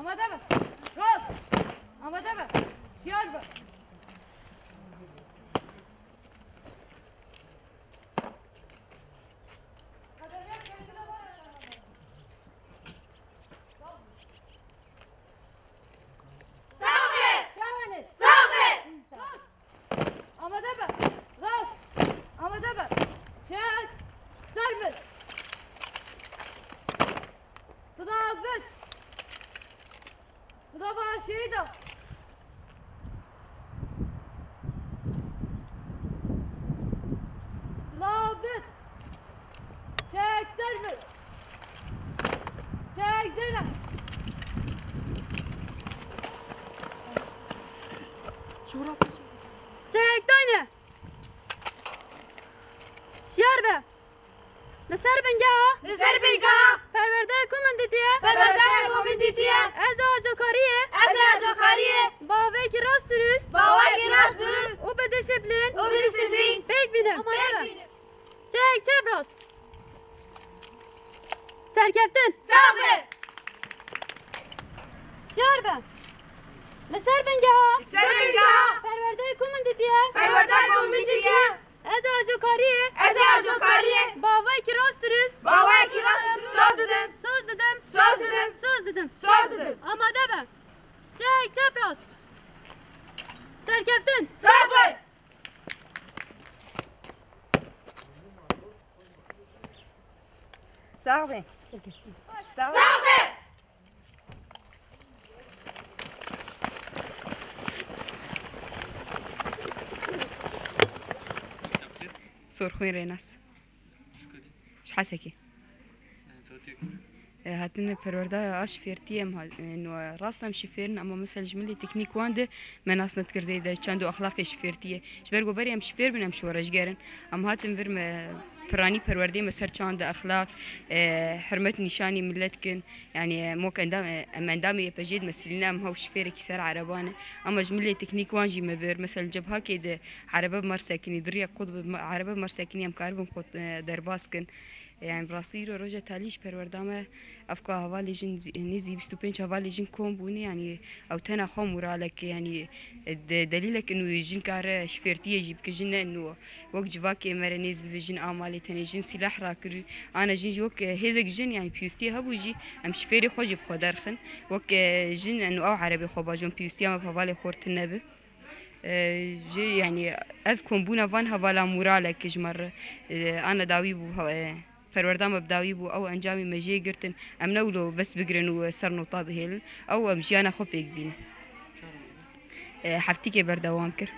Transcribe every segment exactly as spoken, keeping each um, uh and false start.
Amade be. Rast. Amade be. Şiyar be. Sax be. Çawanê. Sax be. Rast. Amade be. Rast. Amade be. Çek. Ser bin. Silav bin. Silava şehîda. Silav bin. Çek ser bin. Çek dene. Çek dayne. Şiyar be. Li ser bingeha. Li ser bingeha. Perwerdeyê ku min dîtiye. Perwerdeyê ku min dîtiye. Ez ê ajokariyê. Ez ê ajokariyê. Bi awayekî rast dirust. Bi awayekî rast dirust. Û bi disiplîn. Û bi disiplîn. Pêk bînim. Pêk bînim. Çek çep rast. Serkeftin. Sax be. Şiyar be. Li ser bingeha. Li ser bingeha. Perwerdeyê ku min dîtiye. Perwerdeyê ku min dîtiye. Ez ê ajokariyê. Ez ê ajokariyê. Bi awayekî rast dirust. Bi awayekî rast dirust. Soz didim. Soz didim. Soz didim. Soz didim. Soz didim. Amade be. Çek çep rast. Serkeftin. Sax be. Sax be. Sax be. Sorxwîn Rênas. Ji Hesekê. E, hatin perwerda a şifêrtiyê em ha-, e, no, rast em şifêrin, ama mesela ji milê teknîk wan de me nas nedikir zêde çand û exlaqê şifêrtiyê. Ji ber ku berê em şifêr bin, em şoreşger in. Em hatin vir me piranî perwerdê me ser çand, exlaq, e, hurmet nîşanî millet kin. Yani, em wek endam, em endamê Y P J'ê di mesilîne em hew şifêrekî ser ereban e. Ama ji milê teknîk wan jî me bir. Mesela cebhakê de erebe bi mer sekinî, di riyek qut bi me-, erebe bi mer sekinî em karibin xwe, e, derbas kin. Yani, bi rastî îro roja talî ji perwerda me, ev ka hevalê jin zî-, nêzî bîst û pênc hevalê jin kom bûne, yani, ew tena xwe moralek e, yani, de-, delîlek in û jin kare şifêrtiyê jî bike, jin ne in û Wek civakê me re nêz bibe jin a malê tenê jin sîleh rakirî. Ana jin jî wek, e, hêzek jin, yani piyûstiyê hebû jî em şifêrê xwe jî bi xwe derxin. Wek, e, jin ên û ew erebê xwe bajon piyûstiya me bi hevalê xwe re tune bi. E, jê, yani ev kombûna van hevala moralek ji me re, e, ana dawî bû, e, Perwerda me bi dawî bû, ew encamê me jê girtin. Em ne wilo bes bigirin û ser nota bihêlin. Ew em jiyana xwe pêk bînin. E, heftîkê berdewam kir.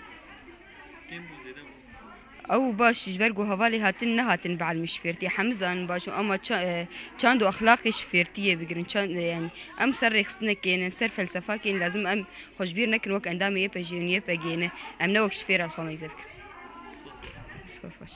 Ew baş, ji ber ku hevalê hatin nehatin bielmî şifêrtiyê. Hemî zanin baş û ama ça-, e, çand û exlaqê şifêrtiyê bigirin. Çand, e, yani em ser rêxistinekê ne, em ser felsefakê ne, lazim em xwe ji bîr nekin wek endamê Y P J'ê û Y P G'ê ne. Em ne wek şifêra li xwe meyze bikin. Spas baş.